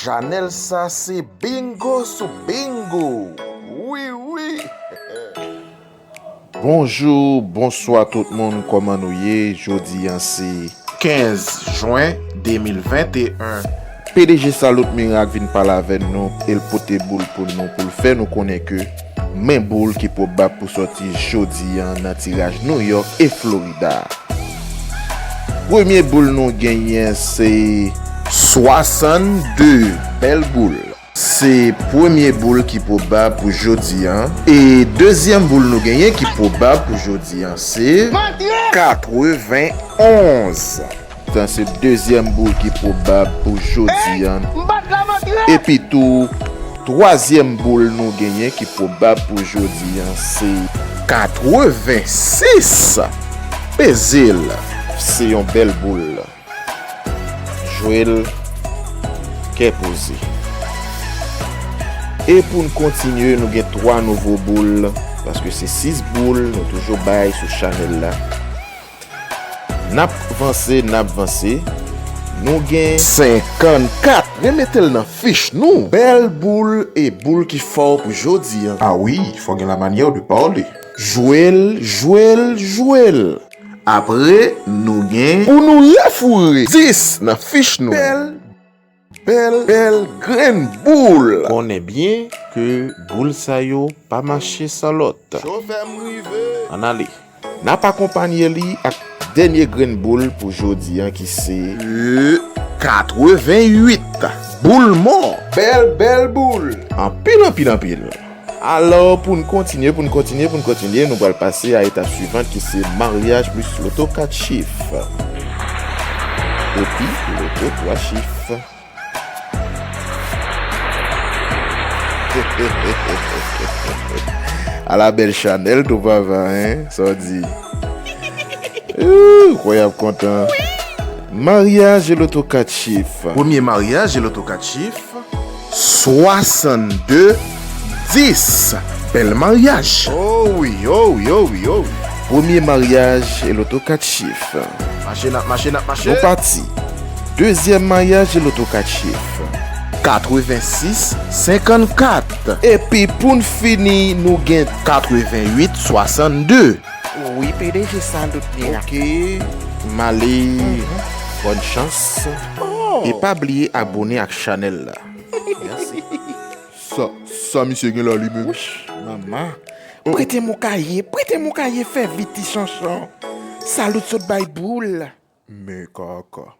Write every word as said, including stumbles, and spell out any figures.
Chanèl sa se bingo sou bingo. Wi, wi. Bonjou, bonswa tout moun, kòman nou ye? Jodi a se kenz jen de mil venteyen. P D G Salut Miracle vin pale avè nou e l pote boul pou nou, pou l fè nou konnen ke men boul ki pwobab pou sòti jodi a nan tiraj New York e Florida. Premye boul nou genyen se swasannde, bèl boul. Se premye boul ki pwobab pou jodi a. E dezyèm boul nou genyen ki pwobab pou jodi a se katrevenn onz. Sa se dezyèm boul ki pwobab pou jodi a. Epi tou, twazyèm boul nou genyen ki pwobab pou jodi a se katrevensis. Peze l. Se yon bèl boul. Jwe l kè poze. E pou n kontinye, nou gen twa nouvo boul, paske se sis boul nou toujou bay sou chanèl la. N ap vanse, n ap vanse. Nou gen senkannkat. Remete l nan fich nou. Bèl boul e boul ki fò pou jodi a. A wi, fò gen la manyè de pale. Jwe l, jwe l, jwe l. Apre, nou gen pou nou refoure dis nan fich nou. Bèl, bèl, bèl grenn boul. Konnen byen ke boul sa yo pa mache san lòt. Ann ale. N ap akonpanye li ak dènye grenn boul pou jodi a ki se katrevenn uit. Boul mò. Bèl, bèl boul. Anpil, anpil, anpil. Alò, pou n kontinye, pou n kontinye, pou n kontinye, nou pral pase a etap swivan ki se maryaj plis loto kat chif. Epi, loto twa chif. Ala bèl chanèl tou papa, en? Sa w di? Ooh, kwè y ap kontan. Maryaj e loto kat chif. Premye maryaj e loto kat chif. Swasannde dis. Bèl maryaj. Oh wi, oh wi, oh wi, oh wi. Premye maryaj e loto kat chif. Mache, n ap mache, n ap mache. Nou pati. Dezyèm maryaj e loto kat chif. Katrevensis senkannkat. Epi pou n fini, nou gen katrevenn uit swasannde. Wi, P D G Salut Miracle. Ok, m ale. Bòn chans. E pa bliye abone ak chanèl la. Mèsi. Sa, sa misye gen la li menm? Wouch, manman. Prete m yon kaye, prete m yon kaye, fè vit ti chanchon. Salut sot bay boul. Men kaka.